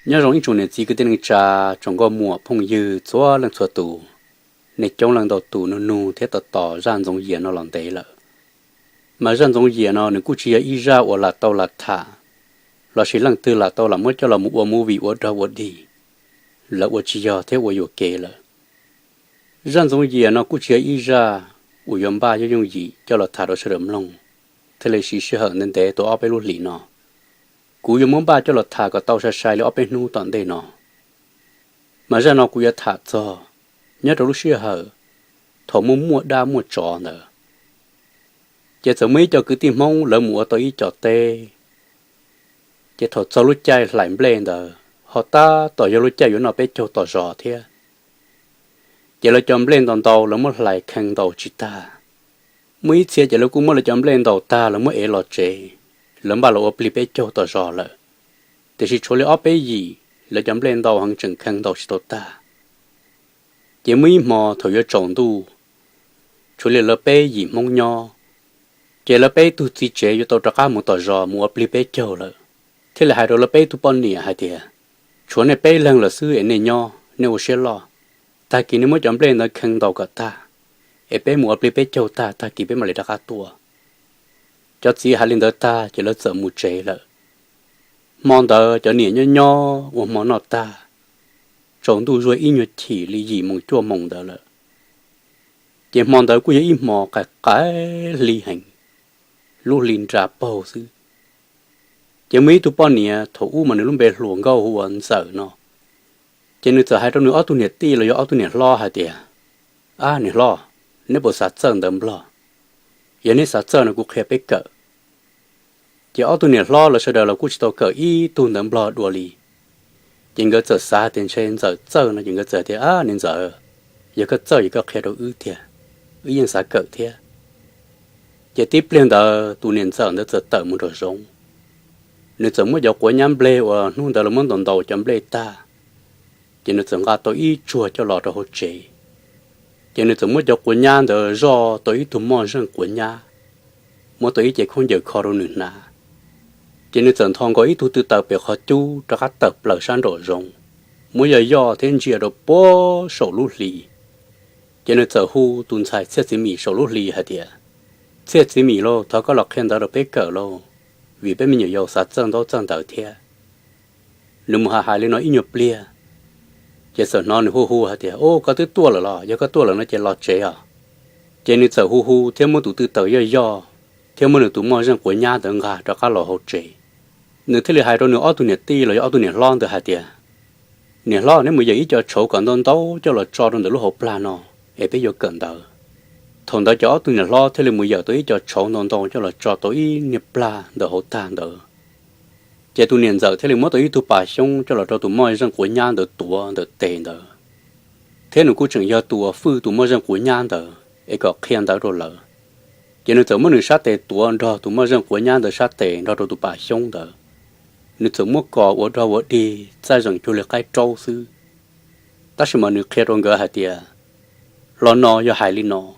Nyob zoo ib tsoom niam txiv kwv tij neej tsa, tsoom nkauj muam phooj ywg txhua leej txhua tus. Nej coob leej ntau tus nug nug thiab tos tos zaj Ntxoov Yias no los ntev lawm. Mas zaj Ntxoov Yias no nws kuj tsis yog ib zaj uas lam tau lam tham, lossis leej twg lam tau lam muab coj los mus ua movie ua dog ua dig, lawv ua tsis yog thiab ua yuam kev lawm. Zaj Ntxoov Yias no kuj tsis yog ib zaj uas yuav npaj yooj yooj yim coj los tham rau sawv daws mloog, thiaj li siv sij hawm ntev ntev tau ob peb lub hlis no. Kuv yuav muab npaj coj los tham kom tau sai sai li ob peb hnub tom ntej no. Mas zaj no kuv yuav tham txog nyob rau lub sij hawm thaum muaj muaj dab muaj tsov ntawd, ces txawm muaj ib co kwv tij Hmoob lawv mus ua tau ib co teb. Ces thaum txog lub caij hlais nplej ntawd ho tab tom yog lub caij yuav noj peb caug tos zos thiab. Ces lawv cov nplej ntau ntau lawv muab hlais khees ntaus tsis tag. Muaj ib txhia ces lawv kuj muab lawv cov nplej ntaus tag lawv muab ev los tsev, lawv npaj los ua plig peb caug tos zos lawm. Tiam sis tshuav li ob peb yim, lawv cov nplej ntau heev tseem khees ntaus tsis tau tag. Ces muaj ib hmo thaum yuav tsaus ntuj, tshuav li lawv peb yim Hmoob nyob, ces lawv peb tug txiv tsev yuav tau rov qab mus tom zos mus ua plig peb caug lawm, thiaj li hais rau lawv peb tug poj niam hais tias, tshuav nej peb leeg lawm xwb es nej nyob nej ua siab loj, tag kis nej muab cov nplej ntawd khees ntaus kom tag, es peb mus ua plig peb caug tag, tag kis peb mam li rov qab tuaj. Cov txiv hais li ntawd tag ces lawv txawm mus tsev lawm. Hmo ntawd cov niam nyob nyob ua hmo noj tag, tsaus ntuj zuag ib nyuag chim li yim moos cuaj moos ntawd lawm. Ces hmo ntawd kuj yog ib hmo qaim qaim hli heev, lub hli nra paug xwb. Ces muaj ib tug poj niam thaum ub mas nws lub npe hluas nkauj hu ua Ntxawm no, ces nws txawm hais rau nws ob tug niam tij los yog ob tug niam hlob hais tias, ab niam hlob, neb puas xav txawj ntawv Nplog? Yog neb xav txawj no kuv qhia peb kawm. Ces ob tug niam hlob lawv sawv daws los kuj tsis tau kawm ib tug ntawv Nplog dua li. Ces nkawd txawm xav tias ntshe Ntxawm txawj no ces nkawd txawm tias, ab niam Ntxawm, yog koj txawj yog koj qhia rau wb tiag, wb yeej xav kawm thiab. Ces tib pliag ntawd tus niam Ntxawm ntawd txawm tawm mus nraum zoov. Nws txawm muab cov quav nyab nplej uas hnub ntawd lawv muab ntaus ntaus cov nplej tag, ces nws txawm nqa tau ib tsuag coj los rau hauv tsev. Ces nws txawm muab cov quav nyab ntawd zoj tau ib tug moj zeej quav nyab, muab tau ib cev khaub ncaws kho rau nws hnav. Ces nws txawm nthos nkaus ib tug tw taws pem qhov cub rov qab tawm plaws sab nraum zoov, muab yoj yoj thiab ntsia rau puag saum lub hli. Ces nws txawm hu tus ntxhais Txhiaj Txiv Mim saum lub hli hais tias, Txhiaj Txiv Mim lauj, thov koj los qhia ntawv rau peb kawm lauj, vim peb me nyuam yaus xav txawj ntaub txawj ntawv thiab. Nws mus hais hais li no ib nyuag pliag, ces txawm hnov nws hu hu hais tias, Ub, koj twb tuaj lawm los? Yog koj tuaj lawm no ces los tsev os. Ces nws txawm hu hu thiab muab tus tw taws yoj yoj thiab muab nws tus moj zeej quav nyab ntawd nqa rov qab los hauv tsev. Nws thiaj li hais rau nws ob tug niam tij los yog ob tug niam hlob ntawd hais tias, Niam hlob, neb mus yawm ib co tshauv kom ntau ntau coj los tso rau ntawm lub hauv plag no, es peb yuav kawm ntawv. Thaum ntawd ces ob tug niam hlob thiaj li mus yawm tau ib co tshauv ntau ntau coj los tso tau ib niag plag ntawm hauv tag ntawd. Ces tus niam ntxawm thiaj li muab tau ib tug pas xyoob coj los rau tus moj zeej quav nyab ntawd tuav ntawm tes ntawd, thiab nws kuj tseem yog tus uas fwj tus moj zeej quav nyab ntawd es kom qhia ntawv rau lawv. Ces nws txawm muab nws sab tes tuav nrog tus moj zeej quav nyab ntawd sab tes nrog rau tus pas xyoob ntawd. Nws txawm muab kos ua dog ua dig txaij zeem cuag li qaib raub xwb. Tab sis mas nws qhia rau nkawd hais tias, Lo no yog hais li no,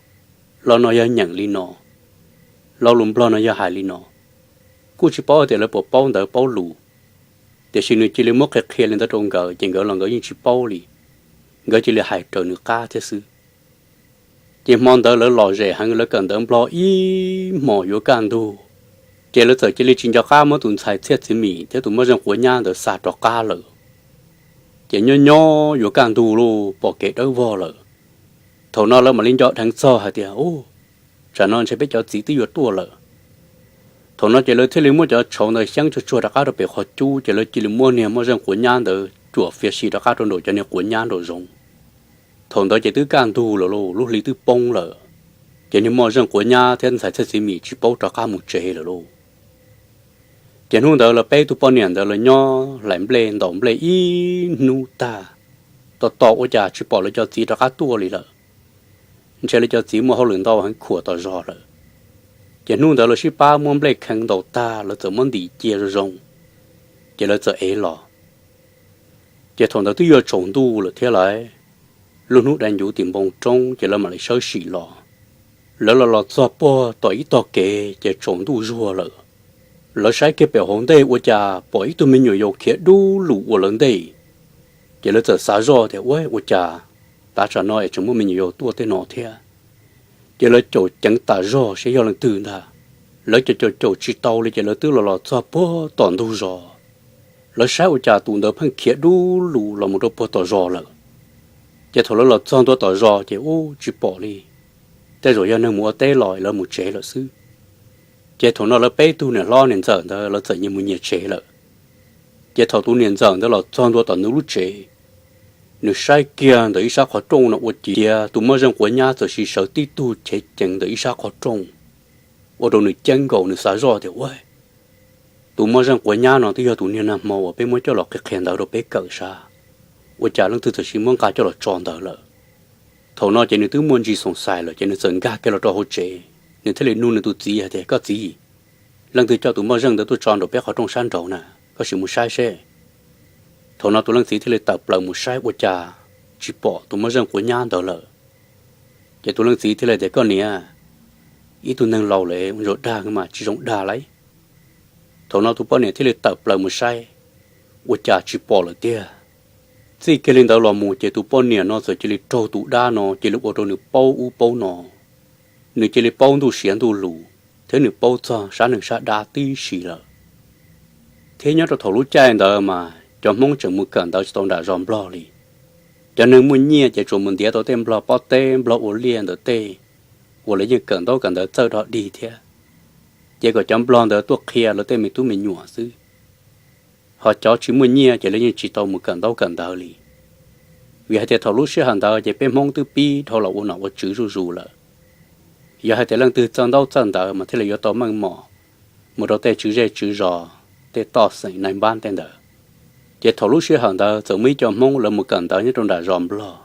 lo no yog nyeem li no, lo lus Nplog no yog hais li no. Kuj tsis paub tias lawv puas paub ntawv paub lus, tiam sis nws cia li muab qhia qhia li ntawd rau nkawd ces nkawd los nkawd yeej tsis paub li, nkawd cia li hais raws nws qab thiab xwb. Ces hmo ntawd lawv lom zem heev, lawv kawm ntawv Nplog ib hmos yuav kaj ntug, ces lawv txawm cia li tsis nco qab muab tus ntxhais Txhiaj Txiv Mim thiab tus moj zeej quav nyab ntawd xa rov qab lawm. Ces nyob nyob yuav kaj ntug lauj, pom kev dawb vog lawm. Thaum no lawv mam li nco dheev txog hais tias, Ub, tsam no ntshe peb cov txiv twb yuav tuaj lawm. Thaum no ces lawv thiaj li muab cov tshauv ntawd xyeeb tsuag tsuag rov qab rau pem qhov cub, ces lawv cia li muab niag moj zeej quav nyab ntawd cuam fiav si rov qab rau nraum cov niag quav nyab nraum zoov. Thaum ntawd ces twb kaj ntug lawm lauj, lub hli twb poob lawm, ces niag moj zeej quav nyab thiab ntxhais Txhiaj Txiv Mim tsis paub rov qab mus tsev lawm lauj. Ces hnub ntawd lawv peb tug poj niam ntawd lawv nyob hlais nplej ntaus nplej ib hnub tag, tos tos ua cas tsis pom lawv cov txiv rov qab tuaj li lawm. Ntshe lawv cov txiv muaj hauj lwm ntau heev khuam tos zog lawm. Ces hnub ntawd lawv sib pab muab nplej kheev ntaus tag, lawv txawm muab ntim cia zoo zoo, ces lawv txawm ev los. Ces thaum ntawd twb yuav tsaus ntuj lawm thiab lauj, lub hnub dai ncuv tim npoo roob ces lawv mam li sawb sim los. Lawv los los txog puag tom ib tog kev ces tsaus ntuj zuag lawm. Lawv saib kiag pem hauv ntej ua cas pom ib tug me nyuam yaus khiav dub lug ua lawv ntej. Ces lawv txawm xav zoj tias, Ua, ua cas tav tsam no es tseem muaj me nyuam yaus tuaj tej no thiab? Ces lawv caum ceev tas zog saib yog leej twg ntag. Lawv caum caum caum tsis tau li ces lawv twb los los txog puag tom ntug zos. Lawv saib ua cas tus ntawd pheej khiav dub lug los mus rau puag tom zos lawm. Ces thaum lawv los txog ntua tom zos ces ub tsis pom li. Tej zaum yog neeg mus ua teb los lawv mus tsev lawm xwb. Ces thaum no lawv peb tug niam hlob niam ntxawm ntawd lawv txawm nyias mus nyias tsev lawm. Ces thaum tus niam ntxawm ntawd los txog ntua tom nws lub tsev, nws saib kiag ntawm ib sab qhov rooj no ua ciav tus moj zeej quav nyab txawm sis sawv tib tug chev ceev ntawm ib sab qhov rooj. Ua rau nws ceeb nkaus, nws xav zoj tias, Ua, tus moj zeej quav nyab no twb yog tus niag nag hmo uas peb muab coj los qhia qhia ntawv rau peb kawm sab, ua cas leej twg txawm sis muab nqa coj los tso ntawd lawm? Thaum no ces nws twb muaj ntsis xoom xais lawm ces nws txawm nkag kiag los rau hauv tsev, nws thiaj li nug nws tus txiv hais tias, Koj txiv, leej twg coj tus moj zeej ntawd tuaj tso nraum peb qhov rooj sab nraud na? Koj sim mus saib seb. Thaum no tus leej txiv thiaj li tawm plaws mus saib ua cas tsis pom tus moj zeej quav nyab ntawd lawm. Ces tus leej txiv thiaj li tias, Koj niam, ib tug neeg laus lawm ua ntsuag dag mas tsis zoo dag lauj. Thaum no tus poj niam thiaj li tawm plaws mus saib, ua cas tsis pom lawm tiag. Txij kiag li ntawd los mus ces tus poj niam no txawm cia li raug tus dab no cia li ua rau nws paub ub paub no. Nws cia li paub ntuj siav ntuj lus thiab nws paub txog sab neeg sab dab tib si lawm. Thiab nyob rau thaum lub caij ntawd mas cov Hmoob tseem mus kawm ntawv tsis tau nram zos Nplog li. Cov neeg muaj nyiaj ces tsuas mus ntiav tau tej Nplog pob teb, Nplog ua liaj ntawm tej uas lawv yeej kawm ntaub kawm ntawv txawj dog dig thiab. Ces kom cov Nplog ntawd tuaj qhia lawv tej me tub me nyuam xwb. Ho cov tsis muaj nyiaj ces lawv yeej tsis tau mus kawm ntaub kawm ntawv li. Vim hais tias thaum lub sij hawm ntawd ces peb Hmoob twb pib dhau los ua nom ua tswv zuj zus lawm. Yog hais tias leej twg txawj ntaub txawj ntawv mas thiaj li yuav tau meej mom mus rau tej tswv zej tswv zos, tej toj xeem nais npab tej ntawd. Ces thaum lub sij hawm ntawd txawm muaj ib co Hmoob lawv mus kawm ntawv nyob rau nram zos Nplog,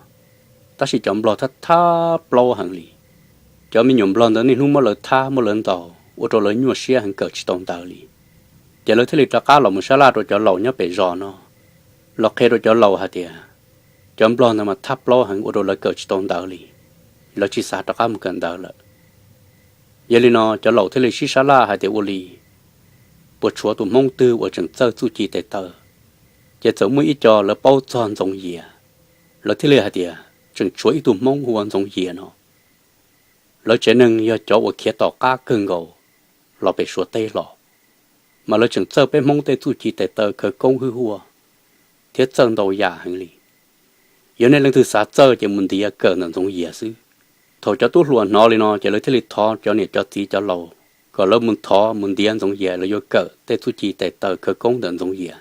tab sis cov Nplog thab thab plaub heev li. Cov me nyuam Nplog ntawd niaj hnub muab lawv thab muab lawv ntaus ua rau lawv nyuaj siab heev kawm tsis tau ntawv li. Ces lawv thiaj li rov qab los mus sab laj rau cov laus nyob pem zos no, los qhia rau cov laus hais tias cov Nplog ntawd mas thab plaub heev ua rau lawv kawm tsis tau ntawv li, lawv tsis xav rov qab mus kawm ntawv lawm. Yog li no cov laus thiaj li sib sab laj hais tias ua li puas tshuav tus Hmoob twg uas tseem txawj txuj ci tes taw. Ces txawm muaj ib co lawv paub txog Ntxoov Yias, lawv thiaj li hais tias tseem tshuav ib tug Hmoob hu ua Ntxoov Yias no. Lawv tsev neeg yog cov uas khiav tom qab kawg nkaus los pem Suav teb los, mas lawv tseem txawj peb Hmoob tej txuj ci tes taw khawv koob hwj huaj thiab txawj ntau yam heev li. Yog nej leej twg xav txawj ces mus ntiav kawm ntawm Ntxoov Yias xwb. Thaum cov tub hluas hnov li no ces lawv thiaj li thov cov niam cov txiv cov laus kom lawv mus thov mus ntiav Ntxoov Yias, lawv yuav kawm tej txuj ci tes taw khawv koob ntawm Ntxoov Yias,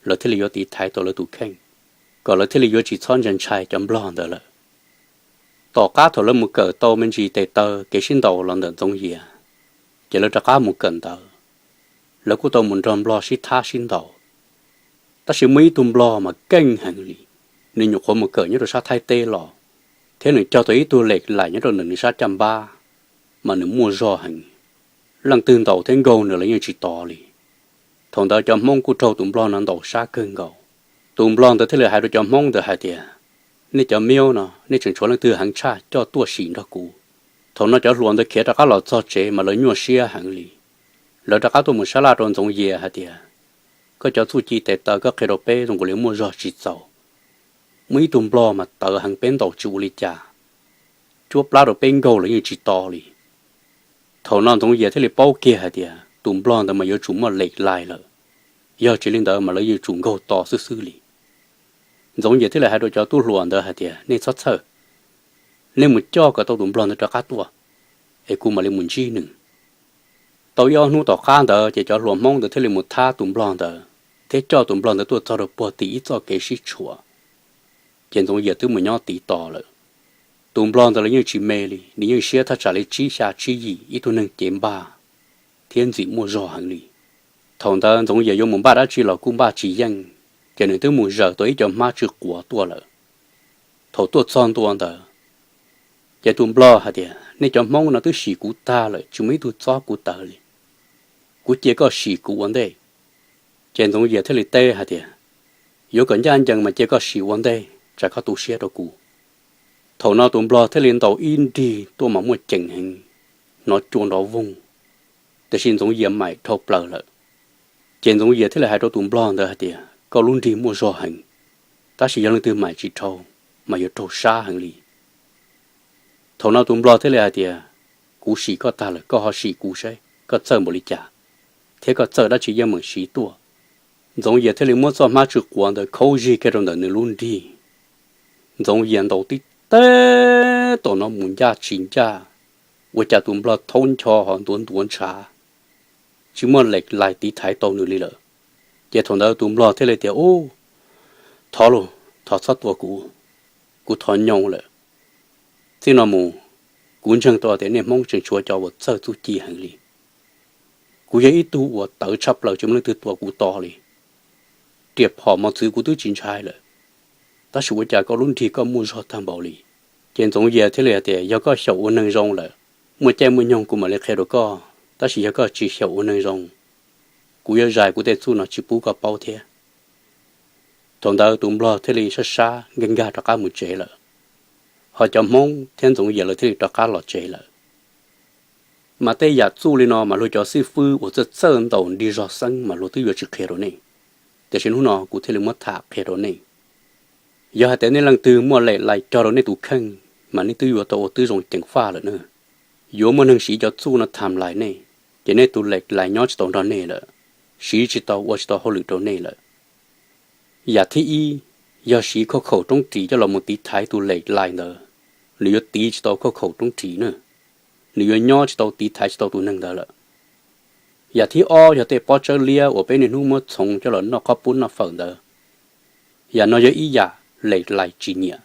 lawv thiaj li yuav tiv thaiv tau lawv tus kheej, kom lawv thiaj li yuav tsis txhob ntshai ntshai cov Nplog ntawd lawm. Tom qab thaum lawv mus kawm tau me ntsis tes taw kev sib ntaus los ntawm Ntxoov Yias, ces lawv rov qab mus kawm ntawv. Lawv kuj tau mus nrog Nplog sib thab sib ntaus. Tab sis muaj ib tug Nplog mas keej heev li, nws nyuam qhuav mus kawm nyob rau sab Thaib teb los, thiab nws cog tau ib tug lem laim nyob rau ntawm nws sab caj npab, mas nws muaj zog heev. Leej twg ntaus thiab nkaug nws los yeej tsis tos li. Thaum ntawd cov Hmoob kuj raug tus Nplog no ntaus sab kawg nkaus. Tus Nplog ntawd thiaj li hais rau cov Hmoob ntawd hais tias, Nej cov miub no nej tseem tshuav leej twg heev tshaj coj tuaj sim nrog kuv. Thaum no cov hluas ntawd khiav rov qab los txog tsev mas lawv nyuaj siab heev li. Lawv rov qab tuaj mus sab laj rau Ntxoov Yias hais tias, Koj cov txuj ci tes taw koj qhia rau peb zoo nkaus li muaj zog tsis txaus. Muaj ib tug Nplog mas tawv heev peb ntaus tsis ua li cas, cuab plab rau peb nkaug los yeej tsis tos li. Thaum no Ntxoov Yias thiaj li paub kiag hais tias tus Nplog ntawd mas yuav tsum muaj lem laim lawm, yog tsis li ntawd mas lawv yuav tsum nkaug to xwb xwb li. Ntxoov Yias thiaj li hais rau cov tub hluas ntawd hais tias, Nej txhob txhawj, nej mus coj kom tau tus Nplog ntawd rov qab tuaj, es kuv mam li mus ntsib nws. Tau ib ob hnub tom qab ntawd ces cov hluas Hmoob ntawd thiaj li mus thab tus Nplog ntawd, thiab coj tus Nplog ntawd tuaj txog rau puag tim ib txoj kev sib tshuam. Ces Ntxoov Yias twb mus nyob tiv tos lawm. Tus Nplog ntawd los yeej tsis me li, nws yeej siab thaj tsam li tsib xya tsib yim, ib tug neeg cev npag thiab ntxim muaj zog heev li. Thaum ntawd Ntxoov Yias yuav mus npaj dab tsi los kuj npaj tsis yeej, ces nws twb mus zaws tau ib co hmab tsw quav tuaj lawm. Thaum tuaj txog ntua ntawd, ces tus Nplog hais tias, Nej cov Hmoob no twb sim kuv tag lawm, tsis muaj ib tug txob kuv tawv li. Kuv cia koj sim kuv ua ntej. Ces Ntxoov Yias thiaj li teb hais tias, Yuav kom ncaj ncees mas cia koj sim ua ntej, tsam koj tu siab rau kuv. Thaum no tus Nplog thiaj li ntaus ib nrig tuaj mas muaj ceem heev, hnov cua nrov voog. tiam sis Ntxoov Yias maim dhau plaws lawm. Ces Ntxoov Yias thiaj li hais rau tus nplog ntawd hais tias, koj lub nrig muaj zog heev, tab sis yog leej twg maim tsis dhau, mas yuav raug sab heev li. Thaum no tus nplog thiaj li hais tias, kuv sim koj tag lawm, koj ho sim kuv saib koj txawj npaum li cas, thiab koj txawj dab tsi yeej meem siv tuaj. Ntxoov Yias thiaj li muab txoj hmab tsw quav ntawd khaub zig kiag rau ntawm nws lub nrig. Ntxoov Yias ntaus tib teg tom no mus ncaj tsis ncaj, ua cas tus nplog thaub ncho ho ntuav ntuav ntshav, tsis muaj lek lais tiv thaiv tau nws li lawm. Ces thaum ntawd tus nplog thiaj li tias, u, thov lauj, thov txhob tua kuv, kuv thov nyo lawm. Txij no mus, kuv ntseeg tau tias nej Hmoob tseem tshuav cov uas txawj txuj ci heev li. Kuv yog ib tug uas tawv tshaj plaws, tsis muaj leej twg tua kuv to li. Riam phom mos txwv kuv twb tsis ntshai lawm, tab sis ua cas koj lub nrig koj muaj zog tag npaum li? Ces Ntxoov Yias thiaj li hais tias, yog koj xyaum ua neeg zoo lawm, muaj caij muaj nyoog kuv mam li qhia rau koj, tab sis yog koj tsis xyaum ua neeg zoo, kuv yuav zais kuv tej txuj no tsis pub koj paub thiab. Thaum ntawd tus nplog thiaj li sab sab nkag nkag rov qab mus tsev lawm, ho cov Hmoob thiab Ntxoov Yias lawv thiaj li rov qab los tsev lawm. Mas tej yam txuj li no mas luag cov xib fwb uas txawj txawj ntaus nrig zog xeeb mas luag twb yuav tsis qhia rau nej, tiam sis hnub no kuv thiaj li muab tham qhia rau nej. Yog hais tias nej leej twg muaj lek lais cog rau nej tus kheej, mas nej twb yuav tau ua tib zoo ceev faj lawm na. Yuav muaj neeg siv cov txuj no tham lais nej, ces nej tus lek lais nyob tsis tau nrog nej lawm, siv tsis tau ua tsis tau hauj lwm rau nej lawm. Yam thib ib, yog siv khauj khaum roob ris coj los mus tiv thaiv tus lek lais ntawd, nws yuav tiv tsis tau khauj khaum roob ris na, nws yuav nyob tsis tau tiv thaiv tsis tau tus neeg ntawd lawm. Yam thib ob, yog tej pob tsawb liab uas peb niaj hnub muab txhoov coj los noj qhob pub noj fawm ntawd, yam no yog ib yam lek lais tsis nyiam,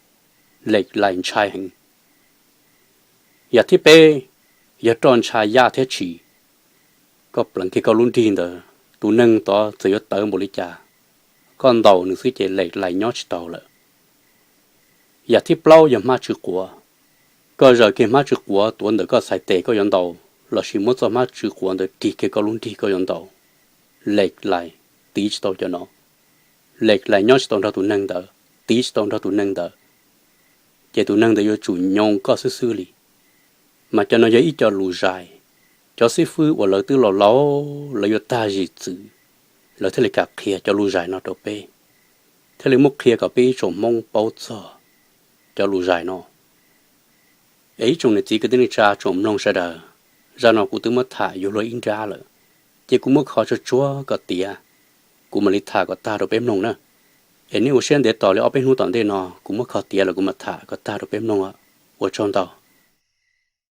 lek lais ntshai heev. Yam thib peb, yog roj ntsha yaj thiab tshis, koj pleev kiag koj lub nrig ntawd, tus neeg tod txawm yuav tawv npaum li cas, koj ntaus nws xwb ces lek lais nyob tsis tau lawm. Yam thib plaub yog hmab tsw quav, koj zaws kiag hmab tsw quav tuav ntawm koj txhais tes koj yuav ntaus, lossis muab txoj hmab tsw quav ntawd rig kiag koj lub nrig koj yuav ntaus, lek lais tiv tsis tau cov no, lek lais nyob tsis tau nrog tus neeg ntawd, tiv tsis tau nrog tus neeg ntawd, ces tus neeg ntawd yuav tsum nyoo koj xwb xwb li. Mas cov no yog ib co lus zais, cov xib fwb uas lawv twb laus laus, lawv yuav tag zim txwv, lawv thiaj li kam qhia cov lus zais no rau peb, thiaj li muab qhia kom peb ib tsoom Hmoob paub txog cov lus zais no. Es ib tsoom niam txiv kwv tij neej tsa tsoom mloog sawv daws, zaj no kuv twb muab tham yuav luag ib nrab lawm, ces kuv muab kho tsuag tsuag kom tiav, kuv mam li tham kom tag rau peb mloog na. Es nej ua siab ntev tos li ob peb hnub tom ntej no, kuv muab kho tiav lawm kuv mam tham kom tag rau peb mloog. Ua tsaug ntau.